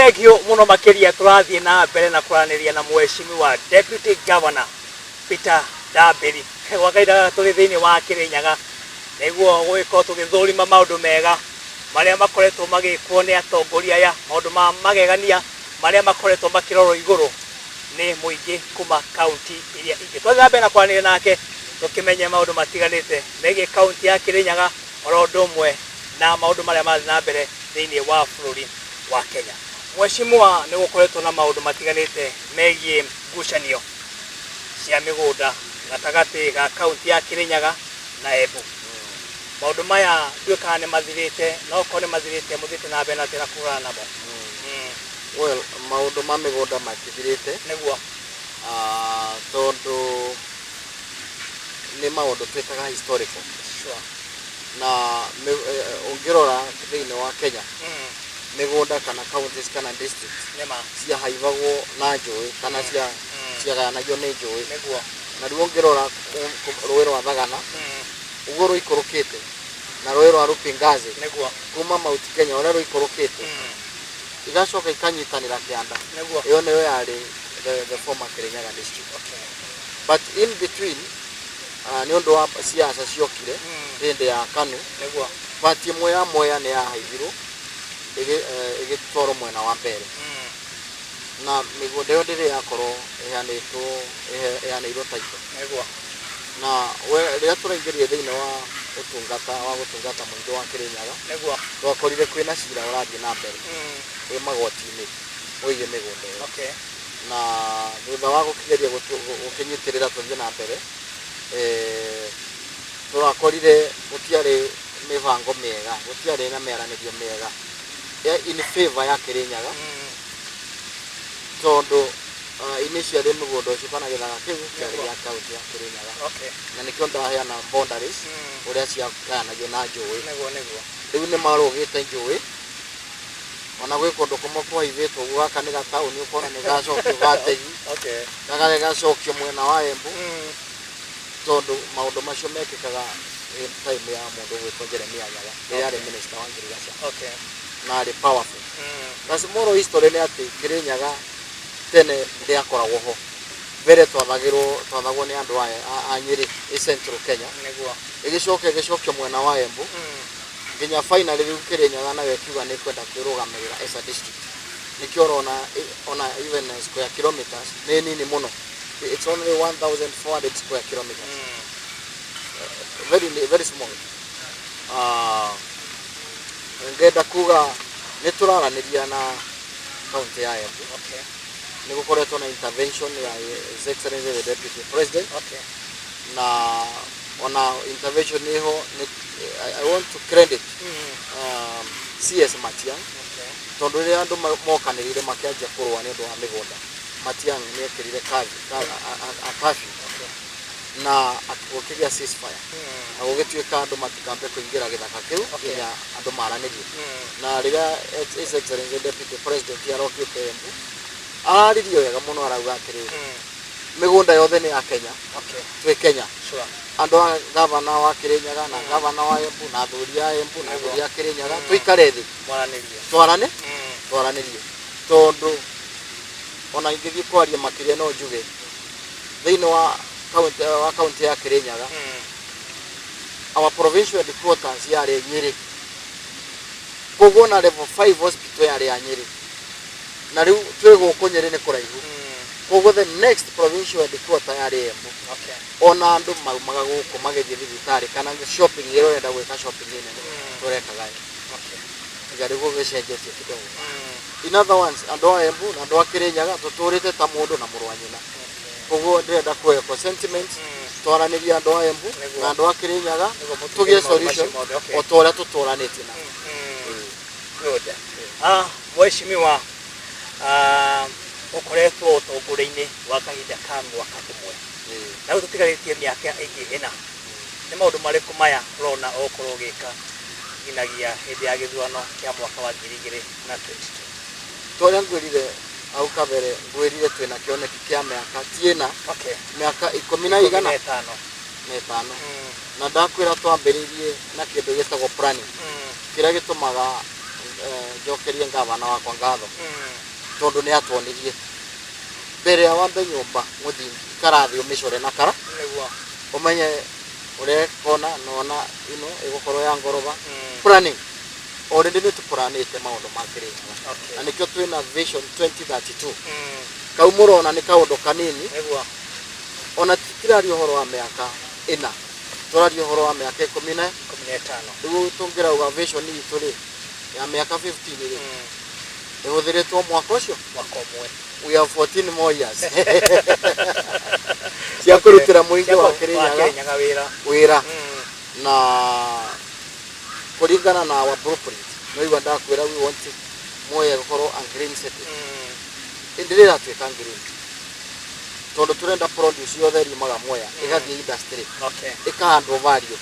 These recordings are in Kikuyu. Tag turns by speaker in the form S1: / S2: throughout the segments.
S1: Thengiũ mũno makĩria. Tũrathiĩ na mbere na kwaranĩria na Mheshimiwa Deputy Governor Peter Ndambĩri. Gwa kahinda gaka tũrĩ thĩinĩ wa Kĩrĩnyaga nĩguo gũgĩkorwo tũgĩthũrima maũndũ mega marĩa makoretwo magĩkwo nĩ atongoria aya, maũndũ ma magegania marĩa makoretwo makĩrorwo igũrũ nĩ mũingĩ kuma kaunti iria ingĩ. Twathiĩ na mbere na kwaranĩria nake tũkĩmenye maũndũ matiganĩte megiĩ kaunti ya Kĩrĩnyaga oro ũndũ ũmwe na maũndũ marĩa marathiĩ na mbere thĩinĩ wa bũrũri wa Kenya. Mheshimiwa, nĩ gũkoretwo na maũndũ matiganĩte megiĩ ngucanio cia mĩgũnda gatagatĩ ga kaunti ya Kĩrĩnyaga na Embu. Maũndũ maya ndiũĩ kana nĩ mathirĩte, no okorwo nĩ mathirĩte mũthiĩte na mbere na atĩa na kũhũrana namo?
S2: Well, maũndũ ma mĩgũnda matithirĩte. Tondũ nĩ maũndũ twĩtaga historical. Na ũngĩrora thĩinĩ wa Kenya, mĩgũnda kana counties kana districts ciahaibagwo na njũĩ kana ciagayanagio nĩ njũĩ. Na rĩu ũngĩrora rũĩ rwa Thagana ũguo rũikũrũkĩte na rũĩ rwa Rupingazi kuma Mount Kenya ũrĩa rũikũrũkĩte, igacoka ikanyitanĩra kĩanda. Ĩyo nĩyo yarĩ the former Kirinyaga district. But in between, nĩ ũndũ wa siasa ciokire hĩndĩ ya KANU, part ĩmwe ya Mwea nĩ yahaibirwo ĩgĩtwarwo mwena wa mbere, na mĩgũnda ĩyo ndĩrĩ yakorwo ĩheanĩtwo, ĩheanĩirwo title. Na rĩrĩa tũraingĩrire thĩinĩ wa ũtungata wa gũtungata mũingĩ wa Kĩrĩnyaga, twakorire kwĩna cira ũrathiĩ na mbere wĩ magoti-inĩ wĩgiĩ mĩgũnda ĩyo. Na thutha wa gũkĩgeria gũkĩnyitĩrĩra tũthiĩ na mbere, tũrakorire gũtiarĩ mĩbango mĩega, gũtiarĩ na mĩaranĩrio mĩega in favor ya Kĩrĩnyaga, tondũ initially mũgũnda ũcio kana gĩthaka kĩu kĩarĩ gĩa kaunti ya Kĩrĩnyaga. Na nĩkĩo ndaheana boundaries ũrĩa ciagayanagio na njũĩ.
S1: Nĩguo nĩguo.
S2: Rĩu nĩ marũgĩte njũĩ, ona gwĩ kũndũ kũmwe kwaivĩtwo ũguo, gaka nĩ gataũni, ũkona nĩ gacokio gategi, gaka gacokio mwena wa Embu, tondũ maũndũ macio mekĩkaga time ya mũndũ ũgwĩtwo Jeremia Nyaga rĩrĩa arĩ minister wa ngirigaca na arĩ powerful. Na small history nĩ atĩ Kĩrĩnyaga tene ndĩakoragwo ho. Mbere twathagĩrwo, twathagwo nĩ andũ aya a Nyĩrĩ ĩ Central Kenya, ĩgĩcoka ĩgĩcokio mwena wa Embu, nginya finally rĩu Kĩrĩnyaga nayo ĩkiuga nĩ ĩkwenda kwĩrũgamĩrĩra as a district. Nĩkĩo ũrona ona even square kilometers nĩ nini mũno, it's only 1400 square kilometers, very very small. Ngenda kuga nĩ tũraranĩria na kaunti ya Embu. Nĩ gũkoretwo na intervention ya His Excellency the Deputy President, na ona intervention ĩho I want to credit CS Matiang'i, tondũ rĩrĩa andũ mokanĩrĩire makĩanjia kũrũa nĩ ũndũ wa mĩgũnda, Matiang'i nĩ ekĩrire a curfew na gũkĩgĩa ceasefire, na gũgĩtuĩka andũ matikambe kũingĩra gĩthaka kĩu nginya andũ maranĩrie. Na rĩrĩa His Excellency Deputy President arokĩte Embu, araririe wega mũno, arauga atĩrĩrĩ, mĩgũnda yothe nĩ ya Kenya, twĩ Kenya. Andũ a gavana wa Kĩrĩnyaga na gavana wa Embu na athuri a Embu na athuri a Kĩrĩnyaga, tũikare thĩ.
S1: Mwaranĩrie.
S2: Twarane, twaranĩrie, tondũ ona ingĩthiĩ kwaria makĩria no njuge thĩinĩ wa kaunti ya Kĩrĩnyaga, our provincial headquarters yarĩ Nyĩrĩ, koguo na level 5 hospital yarĩ ya Nyĩrĩ, na rĩu twĩ gũkũ Nyĩrĩ nĩ kũraihu, koguo the next provincial headquarter yarĩ Embu. Ona andũ maumaga gũkũ magĩthiĩ thibitarĩ kana shopping, ĩrĩa ũrenda gwĩka shopping nene, tũrekaga ĩ tiga rĩu gũgĩcenjetie kidogo. In other words, andũ a Embu na andũ a Kĩrĩnyaga tũtũrĩte ta mũndũ na mũrũ wa nyina. Koguo ndĩrenda kũekwo sentiment, twaranĩrie andũ a Embu na andũ a Kĩrĩnyaga,
S1: Nĩguo
S2: tũgĩe
S1: mũtigĩre maũndũ macio
S2: solution
S1: mothe, okay.
S2: o ta ũrĩa tũtũranĩtie na.
S1: Good. Mheshimiwa, ũkoretwo ũtongoria-inĩ wa kahinda ka mwaka ũmwe, na rĩu tũtigarĩtie mĩaka ĩngĩ 4. Nĩ maũndũ marĩkũ maya ũrona ũgũkorwo ũgĩka nginyagia hĩndĩ ya gĩthurano kĩa mwaka wa 2022?
S2: Tũrĩa ngwĩrire hau kabere, ngwĩrire twĩna kĩoneki kĩa mĩaka ti 4, mĩaka ikũmi na
S1: Ikũmi
S2: igana
S1: na ĩtano.
S2: Na ĩtano. Na ndakwĩra twambĩrĩirie na kĩndũ gĩtagwo planning, kĩrĩa gĩtũmaga njokerie ngavana wakwa ngatho tondu nĩ atwonirie mbere ya wambe nyũmba mũthingi ikara thĩ ũmĩcore na kara
S1: Nĩguo.
S2: Ũmenye ũrĩa kona nona ĩno ĩgũkorwo ya ngoroba. Planning already nĩ tũplanĩte maũndũ ma Kĩrĩnyaga na nĩkĩo twĩna Vision 2032. Kau mũrona nĩ kaũndũ kanini. Ona titiraria ũhoro wa mĩaka 4, tũraria ũhoro wa mĩaka ikũmi na
S1: 15.
S2: Rĩu tũngĩrauga vision itũ rĩ ya mĩaka 15 rĩ, ĩhũthĩrĩtwo mwaka ũcio.
S1: Mwaka ũmwe.
S2: We have 14 more years cia kũrutĩra mũingĩ
S1: Cia
S2: wa
S1: wa
S2: Kĩrĩnyaga
S1: Kĩrĩnyaga wĩra.
S2: Wĩra. Na kũringana na our blueprint, no igua ndakwĩra we want Mwea gũkorwo a green city. Ĩndĩ rĩratuĩka green tondũ tũrenda produce yothe ĩriumaga Mwea ĩgathiĩ industry, ĩkahandwo value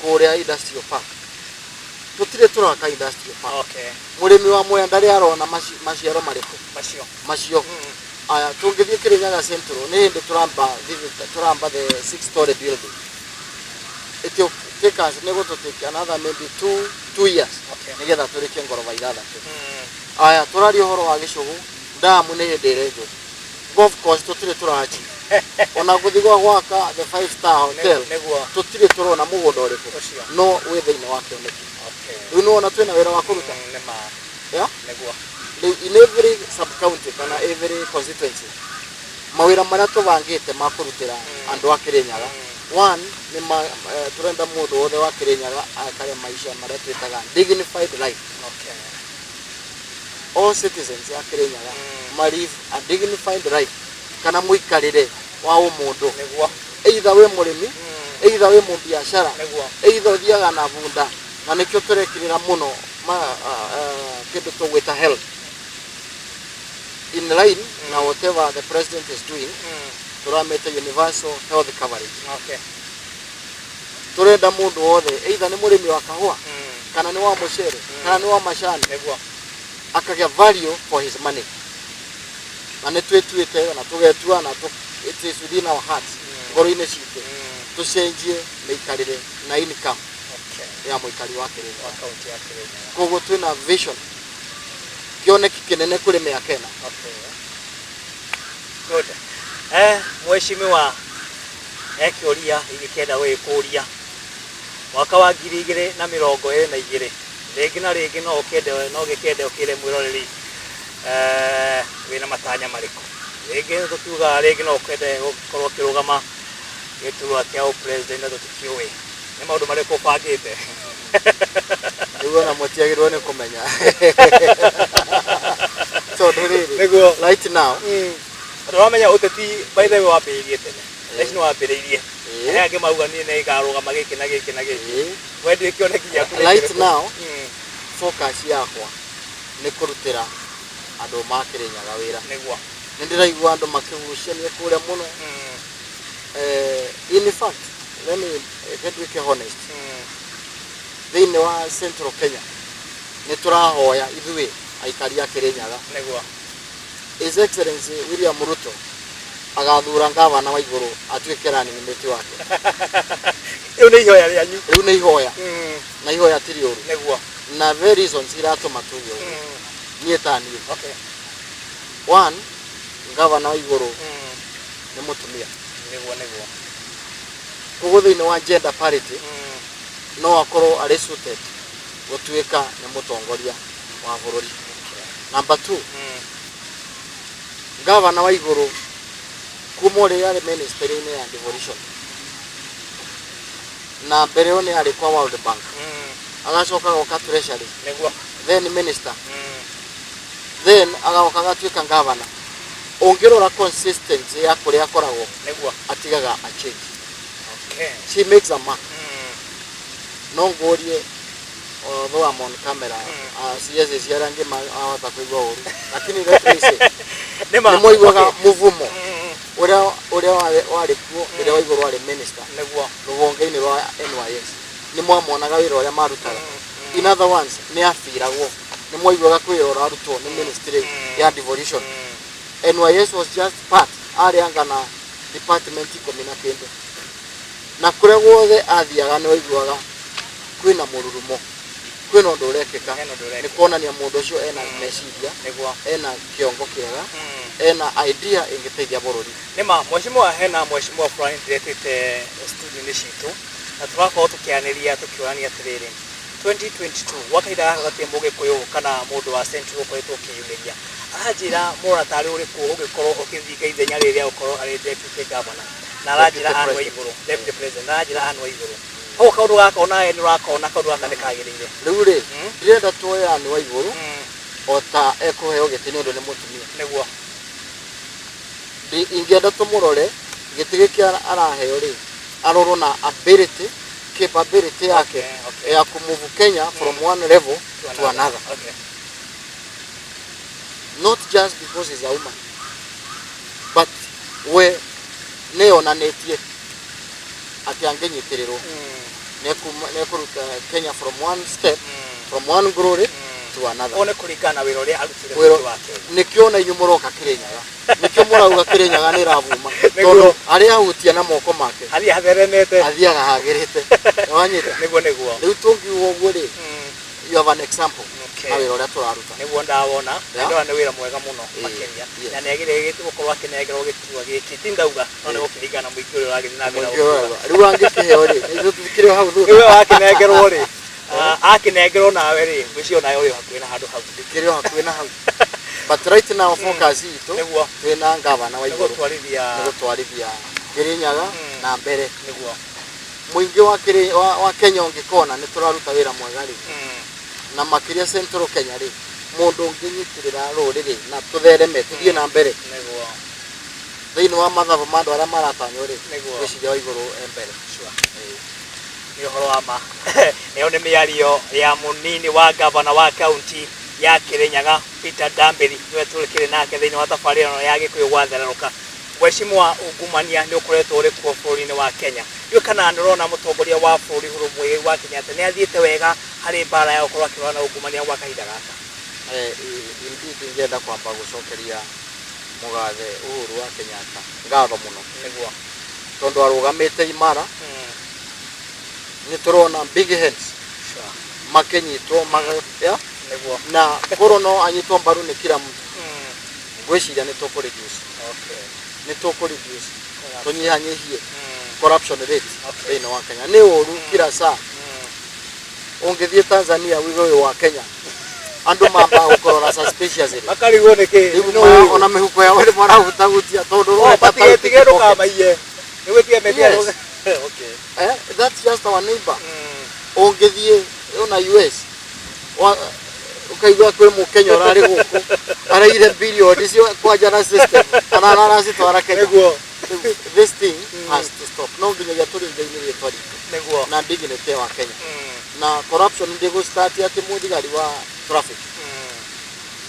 S2: kũrĩa industrial park. Tũtirĩ tũraka industrial park. Mũrĩmi wa Mwea ndarĩ arona maciaro marĩkũ?
S1: Macio.
S2: Macio. Aya, tũngĩthiĩ Kĩrĩnyaga Central, nĩ hĩndĩ tũramba tũramba the six story building. It will take us, nĩ gũtũtake another maybe 2 years nĩgetha tũrĩkie ngoroba ithathatũ. Aya, tũraria ũhoro wa Gĩcũgũ ndamu, nĩ hĩndĩ ĩrenjwo. Golf course tũtirĩ tũrachi ona gũthiĩ gwa gwaka the five star hotel. Tũtirĩ tũrona mũgũnda ũrĩkũ.
S1: Ũcio.
S2: No wĩ thĩinĩ wa kĩoneki. Rĩu nĩwona twĩna wĩra wa kũruta.
S1: Nĩ ma.
S2: Yeah?
S1: Nĩguo.
S2: Rĩu in every sub county kana every constituency, mawĩra marĩa tũbangĩte ma kũrutĩra andũ a Kĩrĩnyaga, one nĩ ma, tũrenda mũndũ wothe wa Kĩrĩnyaga akare maisha marĩa twĩtaga dignified life. All citizens a Kĩrĩnyaga ma live a dignified life kana mũikarĩre wa ũmũndũ, either wĩ mũrĩmi, either wĩ mũbiacara, either ũthiaga na bunda. Na nĩkĩo tũrekĩrĩra mũno kĩndũ tũgwĩta health in line na whatever the president is doing. Tũramĩte universal health coverage. Tũrenda mũndũ wothe, either nĩ mũrĩmi wa kahũa kana nĩ wa mũcere kana nĩ wa macani, akagĩa value for his money. Na nĩ twĩtuĩte na tũgetua na it is within our hearts, ngoro-inĩ citũ, tũcenjie mĩikarĩre na income ya mũikari wa Kĩrĩnyaga.
S1: Wa kaunti ya Kĩrĩnyaga.
S2: Koguo twĩna vision, kĩoneki kĩnene kũrĩ mĩaka 4.
S1: Okay. Good. Mheshimiwa, kĩũria ingĩkĩenda gũgĩkũria, mwaka wa 2022, rĩngĩ na rĩngĩ no ũkĩende, no gĩkĩende ũkĩre mwĩroreri wĩna matanya marĩkũ. Rĩngĩ tũkiuga rĩngĩ no ũkĩende gũkorwo ũkĩrũgama gĩturwa kĩa ũpresident, na tũtikĩũĩ nĩ maũndũ marĩkũ ũbangĩte.
S2: Rĩu ona mũtiagĩrĩirwo nĩ kũmenya tondũ rĩrĩ, right now
S1: Tũramenya ũteti, by the way, wambĩrĩirie tene. Thaa ici nĩ wambĩrĩirie. Arĩa angĩ mauga niĩ nĩ ngarũgama gĩkĩ na gĩkĩ na gĩkĩ. We ndĩ kĩoneki gĩaku nĩ
S2: Right
S1: kĩrĩkũ?
S2: now, focus yakwa nĩ kũrutĩra andũ ma Kĩrĩnyaga wĩra. Nĩ ndĩraigua andũ makĩgucania kũrĩa mũno. In fact, let me reke nduĩke honest, thĩinĩ wa Central Kenya nĩ tũrahoya ithuĩ aikari a Kĩrĩnyaga His Excellency William Ruto agathura ngavana wa igũrũ atuĩke running mate wake.
S1: Rĩu nĩ ihoya rĩanyu.
S2: Rĩu nĩ ihoya, na ihoya ti rĩũru. Na the reasons iratũma tuge ũguo, niĩ ta niĩ, one, ngavana wa igũrũ nĩ mũtumia.
S1: Nĩguo nĩguo.
S2: Koguo thĩinĩ wa gender parity, no akorwo arĩ suited gũtuĩka nĩ mũtongoria wa bũrũri. Number two, ngavana wa igũrũ kuma ũrĩa arĩ ministry-inĩ ya devolution, na mbere ĩyo nĩ arĩ kwa World Bank, agacoka agoka treasury, then minister, then agoka agatuĩka ngavana. Ũngĩrora consistency ya kũrĩa akoragwo, atigaga a change. She makes a mark. No ngũrie, although I'm on camera, CS arĩa angĩ mahota kũigua ũru, lakini let me say,
S1: Nĩma.
S2: nĩ mwaiguaga mũvumo ũrĩa warĩ kuo rĩrĩa Waigũrũ arĩ minister rũhonge-inĩ rwa NYS. Nĩ mwamonaga wĩra ũrĩa marutaga. In other words, nĩ abiragwo, nĩ mwaiguaga kwĩ wĩra ũrarutwo nĩ ministry ya devolution. NYS was just part, arĩ anga na department ikũmi na kĩndũ, na kũrĩa guothe athiaga nĩ waiguaga kwĩna mũrurumo. Kwĩna ũndũ ũrekĩka.
S1: Hena ũndũ
S2: Nĩ
S1: ũrekĩka.
S2: kuonania mũndũ ũcio ena meciria,
S1: Nĩguo.
S2: Ena kĩongo kĩega, ena idea ĩngĩteithia bũrũri.
S1: Nĩma mheshimiwa, hena mheshimiwa fulani ndĩretĩte studio-inĩ citũ na tũrakorwo tũkĩanĩria tũkĩũrania atĩrĩrĩ, 2022 gwa kahinda gaka gatirĩ mũgĩkũyũ kana mũndũ wa Central ũkoretwo ũkĩyumĩria. Aranjĩra mũrona tarĩ ũrĩkũ ũngĩkorwo ũkĩthinga ithenya rĩrĩ rĩa gũkorwo arĩ deputy governor, na aranjĩra
S2: Deputy
S1: Anne
S2: president.
S1: Waigũrũ, deputy president, na aranjĩra Anne Waigũrũ. Koguo kaũndũ gaka onawe nĩ ũrakona kaũndũ gaka nĩ kagĩrĩire?
S2: Rĩu rĩ, ndĩrenda tuoye Anne Waigũrũ o ta ekũheo gĩtĩ nĩ ũndũ nĩ mũtumia. Ingĩenda tũmũrore gĩtĩ gĩkĩ araheo rĩ, arorwo na ability, capability yake ya kũmove Kenya from one level to another, not just because he's a woman, but we nĩyonanĩtie atĩ angĩnyitĩrĩrwo nĩekũruta Kenya from one step, from one glory to another.
S1: Ũũ nĩ kũringana na wĩra ũrĩa arutire
S2: Wĩra-
S1: bũrũri wa Kenya.
S2: Nĩkĩo na inyuĩ mũroka Kĩrĩnyaga, nĩkĩo mũrauga Kĩrĩnyaga nĩ ĩravuma,
S1: Nĩguo.
S2: tondũ arĩa ahutia na moko make
S1: Hathiĩ hatheremete.
S2: Athiaga hagĩrĩte, nĩwanyita?
S1: Nĩguo.
S2: Rĩu tũngiuga ũguo rĩ, you have an example na wĩra ũrĩa tũraruta.
S1: Nĩguo ndawona na ndona nĩ wĩra mwega mũno makĩria, na nĩ agĩrĩire gũkorwo akĩnengerwo gĩturwa gĩkĩ, ti ndauga, no nĩ gũkĩringana na mũingĩ ũrĩa ũragĩthiĩ na mbere na
S2: Mũingĩ
S1: gũkiuga.
S2: ũrauga rĩu angĩkĩheo rĩ, ithuĩ tũtikĩrĩ o hau thutha.
S1: Rĩu we wakĩnengerwo rĩ, akĩnengerwo nawe rĩ, ngwĩciria onawe ũrĩ o hakuhĩ na handũ hau.
S2: Ndikĩrĩ o hakuhĩ na hau, but right now focus itũ twĩna gavana wa
S1: Nĩ
S2: igũrũ
S1: gũtwarithia
S2: nĩ gũtwarithia Kĩrĩnyaga na mbere. Mũingĩ wa Kenya ũngĩkona nĩ tũraruta wĩra mwega rĩ, na makĩria Central Kenya rĩ, mũndũ ũngĩnyitĩrĩra rũrĩrĩ na tũthereme tũthiĩ na mbere thĩinĩ wa mathabu ma andũ arĩa maratanywo rĩ, ngwĩciria wa igũrũ e mbere.
S1: Nĩ ũhoro wa ma. Ĩyo nĩ mĩario ya mũnini wa gavana wa kaunti ya Kĩrĩnyaga, Peter Ndambĩri, nĩwe tũkĩrĩ nake thĩinĩ wa tabarĩra ĩno ya Gĩkũyũ gwathererũka. Mheshimiwa, ungumania nĩ ũkoretwo ũrĩ kuo bũrũri-inĩ wa Kenya. Ndiũĩ kana nĩ ũrona mũtongoria wa bũrũri Uhuru Muigai wa Kenyatta nĩ athiĩte wega harĩ mbara ya gũkorwo akĩrũa na ungumania gwa kahinda gaka?
S2: Indeed, ingĩenda kwamba gũcokeria mũgathe Uhuru wa Kenyatta ngatho mũno, tondũ arũgamĩte imara. Nĩ tũrona big hands makĩnyitwo yeah? Na korwo no anyitwo mbaru nĩ kila mtu, ngwĩciria nĩ tũkũ reduce, nĩ tũkũ reduce, tũnyihanyihie corruption rate thĩinĩ wa Kenya. Nĩ ũru kila saa. Ũngĩthiĩ Tanzania wigue wĩ wa Kenya, andũ mambaga gũkũrora suspiciously.
S1: Makarigwo nĩ kĩ.
S2: Rĩu ona mĩhuko yao nĩ marahutahutia tondũ
S1: Oh,
S2: ũrona ta
S1: Matigetige
S2: tarĩ
S1: ndũkamaiye. Nĩgwĩtiga metia.
S2: Yes. That's just our neighbor. Ũngĩthiĩ ona US ũkaigua kwĩ mũkenya ũrarĩ gũkũ araire bilioni cio kwanja na system kana aracitwara Kenya. Rĩu, this thing has to stop. No nginyagia tũrĩngaine rĩtwa ritũ na dignity wa Kenya. Na corruption ndĩgũ start atĩ mũthigari wa traffic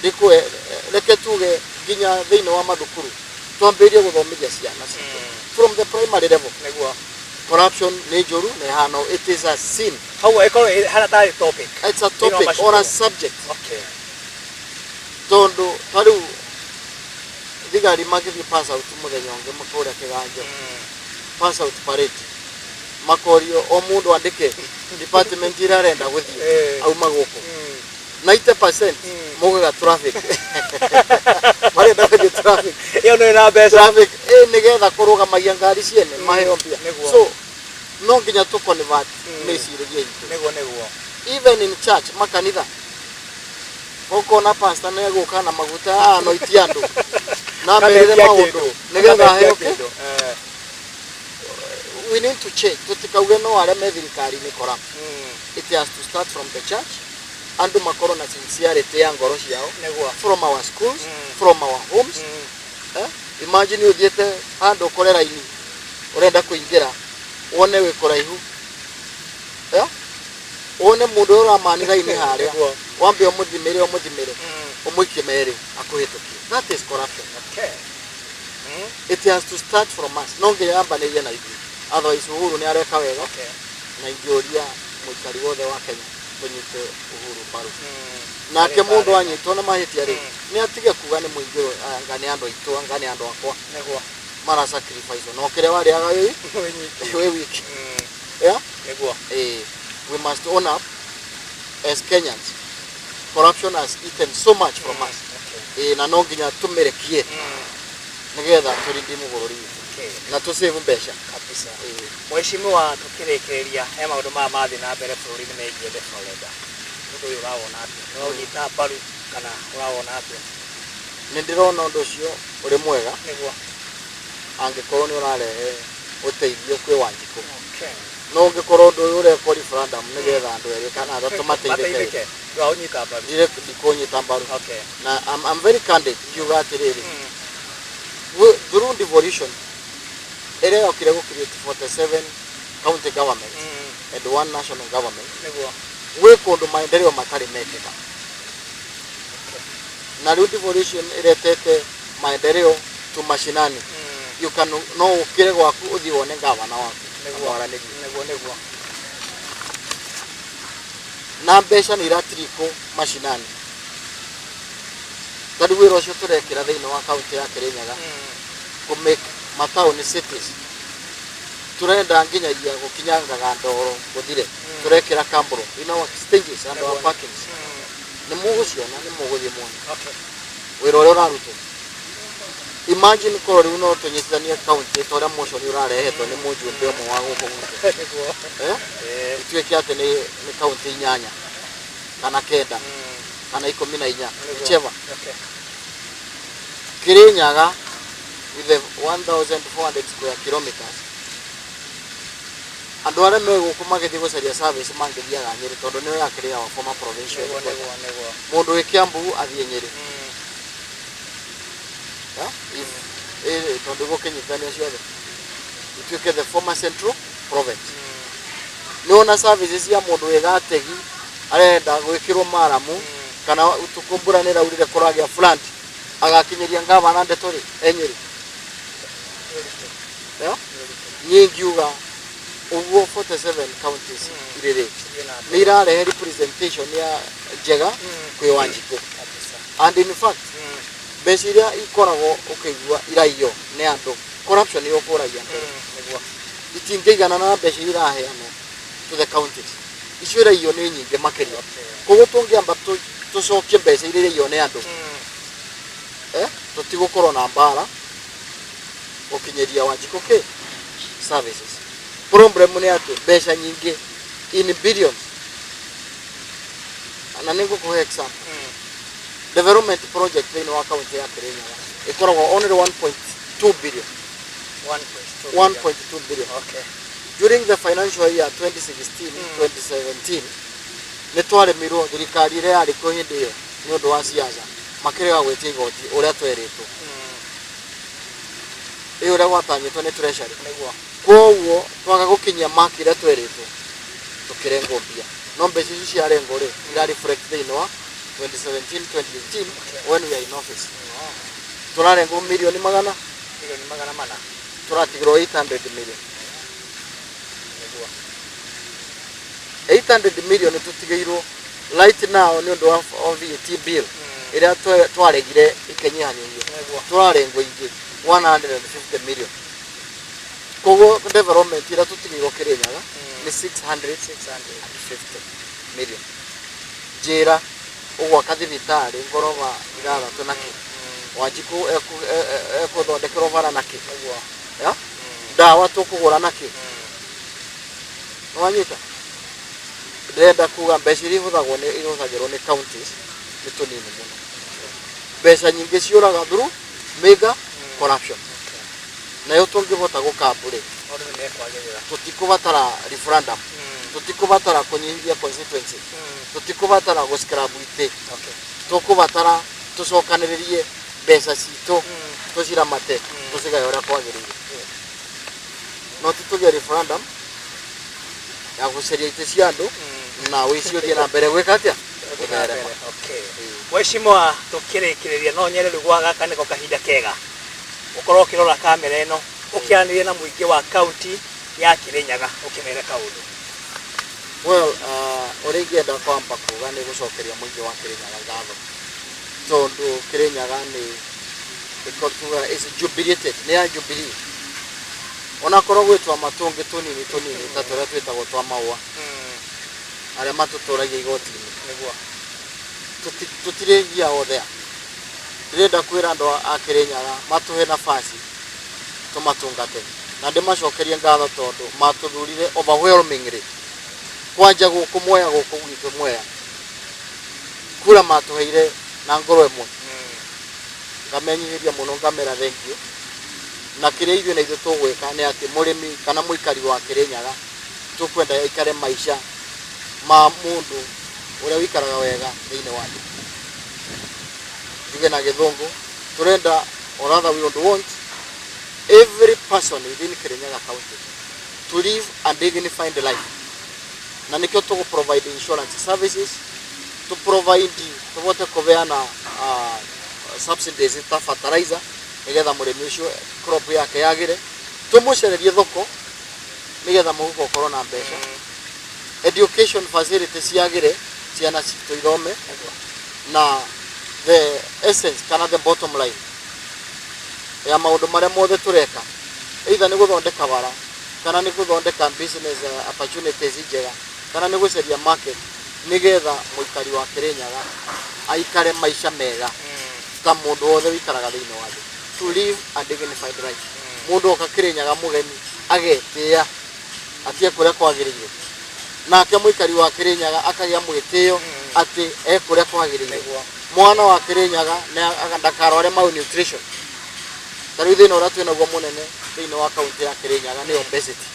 S2: ndĩkũe. Reke tuge nginya thĩinĩ wa mathukuru twambĩrĩrie gũthomithia ciana citũ from the primary level. Corruption nĩ njũru na ĩhana, it is a sin.
S1: Hau ĩkorwo ĩhana tarĩ topic.
S2: It's a
S1: Thĩinĩ wa
S2: topic or a
S1: macukuru.
S2: Subject, tondũ ta rĩu thigari magĩthiĩ pass out mũthenya ũngĩ kũrĩa kĩganjo, pass out parade, makorio o mũndũ andĩke department ĩrĩa arenda gũthiĩ. Auma gũkũ, 90% mugaga traffic, marenda gũthiĩ traffic.
S1: Ĩyo nĩ na mbeca.
S2: Traffic ĩ nĩgetha kũrũgamagia ngari ciene maheo mbia. So no nginya tũ convert mĩcirĩrie itũ.
S1: Nĩguo.
S2: Even in church, makanitha, ũkona pastor nĩ egũka na maguta anoiti andũ na merire
S1: Akametia
S2: maũndũ
S1: kĩndũ.
S2: nĩgetha
S1: Akametia
S2: aheo kĩ.
S1: kĩndũ.
S2: We need to change. Tutikauge no arĩa me thirikari-inĩ corrupt. It has to start from the church, andũ makorwo na sincerity ya ngoro ciao, from our schools, from our homes. Eh? Imagine ũthiĩte handũ ũkore raini ũrenda kũingĩra, wone wĩ kũraihu, eh? Wone mũndũ ũrĩa ũramani raini harĩa, wambe ũmũthimĩre, ũmũthimĩre, ũmũikie merĩ akũhĩtũkie. That is corruption. It has to start from us. No nginya yambanĩrie na ithuĩ, otherwise Uhuru nĩ areka wega. Na ingĩũria mũikari wothe wa Kenya tũnyite Uhuru mbaru. Nake
S1: Harĩ
S2: mũndũ
S1: mbara.
S2: Anyitwo na mahĩtia rĩ, nĩ atige kuga nĩ mũingĩ ũyũ, anga nĩ andũ aitũ, anga nĩ andũ akwa mara sacrifice no kĩrĩa warĩaga wĩ
S1: Wĩnyiti.
S2: Wĩ wiki, yeah?
S1: Nĩguo.
S2: Eh, we must own up. As Kenyans, corruption has eaten so much from us. Ĩĩ, na no nginya tũmĩrekie nĩgetha tũrindimu bũrũri witũ na tũ save mbeca.
S1: Kabisa.
S2: Ĩĩ.
S1: Mheshimiwa, tukĩrĩkĩrĩria, he maũndũ maya mathiĩ na mbere bũrũri-inĩ megiĩ referenda. Ũndũ ũyũ ũrawona atĩa? Nĩ ũraũnyita mbaru kana ũrawona atĩa?
S2: Nĩ ndĩrona ũndũ ũcio ũrĩ mwega angĩkorwo nĩ ũrarehe ũteithio kwĩ Wanjikũ. No ũngĩkorwo ũndũ ũyũ ũrekwo referendum nĩgetha andũ erĩ kana atatũ mateithĩke,
S1: Mateithĩke, ndũraũnyita mbaru.
S2: Ndikũnyita mbaru. Na I'm very candid ngiuga atĩrĩrĩ, through devolution ĩrĩa yokire gũ create 47 county government and one national government, gwĩ kũndũ maendeleo matarĩ mekĩka, na rĩu devolution ĩretete maendeleo tu mashinani. You can, no ũkĩre gwaku ũthiĩ wone gavana waku na mwaranĩrie.
S1: nĩguo nĩguo
S2: Na mbeca nĩ iratirikwo mashinani. Ta rĩu wĩra ũcio tũrekĩra thĩinĩ wa kaunti ya Kĩrĩnyaga, kũ make mataũni cities, turenda nginyagia gũkinyangaga ndoro gũthire. Tũrekĩra kambro in our stages and our parkings. Nĩ mũgũciona, nĩ mũgũthiĩ muone wĩra ũrĩa ũrarutwo. Imagine korwo rĩu no tũnyitithanie kaunti ta ũrĩa motion ũrarehetwo nĩ mũjumbe ũmwe wa gũkũ gwitũ, eh? Ituĩke atĩ nĩ kaunti inyanya kana kenda kana 14, whichever. Kirinyaga with the 1400 square kilometers, andũ arĩa me gũkũ magĩthiĩ gũcaria service mangĩthiaga Nyĩrĩ, tondũ nĩyo yakĩrĩ our former provincial headquarter.
S1: nĩguo nĩguo
S2: Mũndũ wĩ Kiambu athiĩ Nyĩrĩ. Yeah? If, tondũ gũkĩnyitithania ciothe ituĩke the former Central Province. Nĩ wona services cia mũndũ wĩ Gategi arenda gwĩkĩrwo maramu, kana ũtukũ mbura nĩ ĩraurire kũragĩa flood, agakinyĩria ngavana ndeto rĩ e Nyĩrĩ. Yeah? Niĩ ngiuga ũguo 47 counties irĩ rĩ
S1: Cithiĩ na
S2: nĩ
S1: mbere.
S2: irarehe representation ya njega kwĩ Wanjikũ. And in fact, mbeca iria ikoragwo ũkĩigua iraiywo nĩ andũ, corruption nĩ ũkũragia mbere, itingĩigana na mbeca iria iraheanwo to the counties. Icio iraiywo nĩ nyingĩ makĩria. Koguo tũngĩamba tũcokie mbeca iria iraiywo nĩ andũ, tũtigũkorwo na mbara gũkinyĩria Wanjikũ kĩ services. Problem nĩ atĩ mbeca nyingĩ in billions, na nĩ ngũkũhe example, development project thĩinĩ wa kaunti ya Kirinyaga ĩkoragwo only 1.2 billion.
S1: 1.2.
S2: 1.2 billion. During the financial year 2016 2017, nĩ twaremirwo, thirikari ĩrĩa yarĩ kuo hĩndĩ ĩyo, nĩ ũndũ wa siasa makĩrega gwĩtia igoti ũrĩa twerĩtwo, ĩ ũrĩa gwatanyĩtwo nĩ treasury. Koguo twaga gũkinyia mark ĩrĩa twerĩtwo, tũkĩrengwo mbia. No mbeca icio ciarengwo rĩ, ira reflect thĩinĩ wa 2017 2018 when we are in office, tũrarengwo milioni magana
S1: Milioni 400.
S2: Tũratigĩrwo 800 million. 800 million tũtigĩirwo right now nĩ ũndũ wa VAT bill ĩrĩa twaregire ĩkĩnyihanyihio. Tũrarengwo ingĩ 150 million. Koguo development ĩrĩa tũtigĩirwo Kĩrĩnyaga nĩ 650 million. Njĩra ũgwaka thibitarĩ ngoroba ithathatũ nakĩ? Wanjikũ ekũthondekerwo bara nakĩ? Ya? Ndawa tũkũgũra nakĩ? Nĩwanyita? Ndĩrenda kuga mbeca iria ihũthagwo nĩ ihũthagĩrwo nĩ counties nĩ tũnini mũno. Mbeca nyingĩ ciũraga through mega corruption. Nayo tũngĩhota gũkambu rĩ,
S1: Maũndũ nĩ mekwagĩrĩra.
S2: Tũtikũbatara referendum, tũtikũbatara kũnyihia constituency, tũtikũbatara gũ scrap itĩ. Tũkũbatara tũcokanĩrĩrie mbeca citũ, tũciramate, tũcigae ũrĩa kwagĩrĩire, no ti tũgĩe referendum ya gũcaria itĩ cia andũ na wĩici ũthiĩ na mbere gwĩka atĩa? Gũtherema.
S1: Okay. Mheshimiwa, tukĩrĩkĩrĩria, no nyende rĩu gwa gaka nĩko kahinda kega ũkorwo ũkĩrora kamera ĩno, ũkĩaranĩria na mũingĩ wa kaunti ya Kĩrĩnyaga, ũkĩmere kaũndũ.
S2: Well, ũrĩa ingĩenda kwamba kuga nĩ gũcokeria mũingĩ wa Kĩrĩnyaga ngatho, tondũ Kĩrĩnyaga nĩ tuga is jubilated, nĩ ya Jubilee, onakorwo gwĩ twama tũngĩ tũnini tũnini ta tũrĩa twĩtagwo twa maũa. Arĩa matũtũragia igoti-inĩ.
S1: Nĩguo.
S2: Tũtirĩgia othe. Ndĩrenda kwĩra andũ a Kĩrĩnyaga matũhe nafasi tũmatungate na ndĩmacokerie ngatho tondũ matũthurire overwhelmingly kwanja gũkũ Mwea, gũkũ gwitũ Mwea kura matũheire na ngoro ĩmwe. Ngamenyihĩria mũno, ngamera thank you. Na kĩrĩa ithuĩ na ithuĩ tũgwĩka nĩ atĩ mũrĩmi kana mũikari wa Kĩrĩnyaga tũkwenda aikare maica ma mũndũ ũrĩa ũikaraga wega thĩinĩ wa thĩ. Njuge na Gĩthũngũ, tũrenda, or rather we would want every person within Kirinyaga County to live a dignified life, na nĩkĩo tũgũ provide insurance services, to provide tũvote kũbeana subsidies ta fertilizer nĩgetha mũrĩmi ũcio crop yake yagĩre, tũmũcererie thoko nĩgetha mũhuko ũkorwo na mbeca, education facility ciagĩre, ciana citũ ithome, na the essence kana the bottom line ya maũndũ marĩa mothe tũreka, either nĩ gũthondeka bara kana nĩ gũthondeka business opportunities njega kana nĩ gũcaria market nĩgetha mũikari wa Kĩrĩnyaga aikare maica mega ta mũndũ wothe ũikaraga thĩinĩ wa thĩ, to live a dignified life. Mũndũ oka Kĩrĩnyaga mũgeni agetĩĩa atige kũrĩa kwagĩrĩire, nake mũikari wa Kĩrĩnyaga akagĩa mwĩtĩo atĩ e kũrĩa kwagĩrĩire. Mwana wa Kĩrĩnyaga ndakarware malnutrition. Ta rĩu thĩna ũrĩa twĩnaguo mũnene thĩinĩ wa kaunti ya Kĩrĩnyaga nĩ obesity,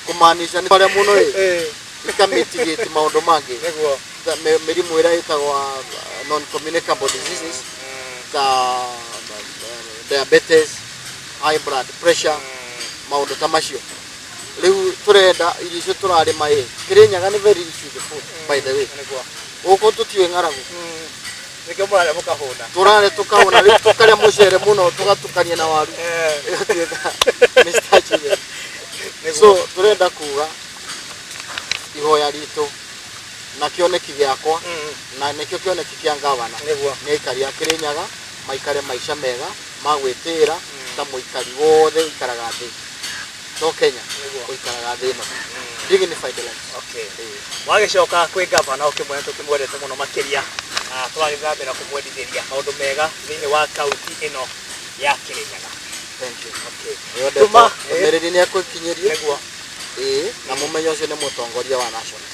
S2: kũmaanisha nĩ arĩa mũno ĩ ikamitigate maũndũ mangĩ, ta mĩrimũ ĩrĩa ĩtagwo non communicable diseases ta diabetes, high blood pressure, maũndũ ta macio. Rĩu tũrenda irio icio tũrarĩma ĩ Kĩrĩnyaga nĩ very rich with food, by the way. Gũkũ tũtiũĩ ng'aragu.
S1: Nĩkĩo mũrarĩa mũkahũna.
S2: Tũrarĩa tũkahũna. Rĩu tũkarĩa mũcere mũno, tũgatukania na waru, ĩgatuĩka nĩ starch. So tũrenda kuga ihoya ritũ na kĩoneki gĩakwa na nĩkĩo kĩoneki kĩa ngavana nĩ aikari a Kĩrĩnyaga maikare maica mega ma gwĩtĩĩra ta mũikari wothe ũikaraga thĩ, to Kenya, ũikaraga thĩ ĩno, dignified life.
S1: Wagĩcoka kwĩ gavana ũkĩmwena tũkĩmwendete mũno makĩria na tũragĩthiĩ na mbere na kũmwendithĩria maũndũ mega thĩinĩ wa kaunti ĩno ya Kĩrĩnyaga.
S2: Thank you. Ĩyo
S1: Tuma,
S2: ndeto ndũmĩrĩri nĩ ekũikinyĩrio. Ĩĩ, na mũmenyo ũcio nĩ mũtongoria wa national.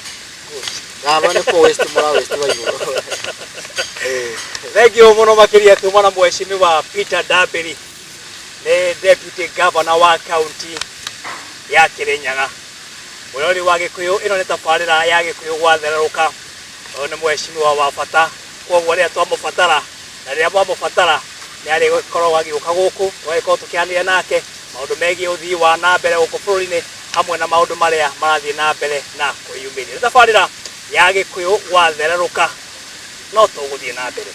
S2: Gava nĩ kũ waste mũra waste wa igũrũ. Ĩĩ.
S1: Thank you mũno makĩria. Tuma na mheshimiwa Peter Ndambĩri, nĩ deputy governor wa kaunti ya Kĩrĩnyaga. Mwĩrori wa Gĩkũyũ, ĩno nĩ tabarĩra ya Gĩkũyũ gwathererũka. Ũyũ nĩ mheshimiwa wa bata, koguo rĩrĩa twamũbatara na rĩrĩa mwamũbatara nĩ arĩgĩkoragwo agĩũka gũkũ, tũgagĩkorwo tũkĩaranĩria nake maũndũ megiĩ ũthii wa na mbere gũkũ bũrũri-inĩ hamwe na maũndũ marĩa marathiĩ na mbere na kwĩyumĩria. Nĩ tabarĩra ya Gĩkũyũ gwathererũka, no tũgũthiĩ na mbere.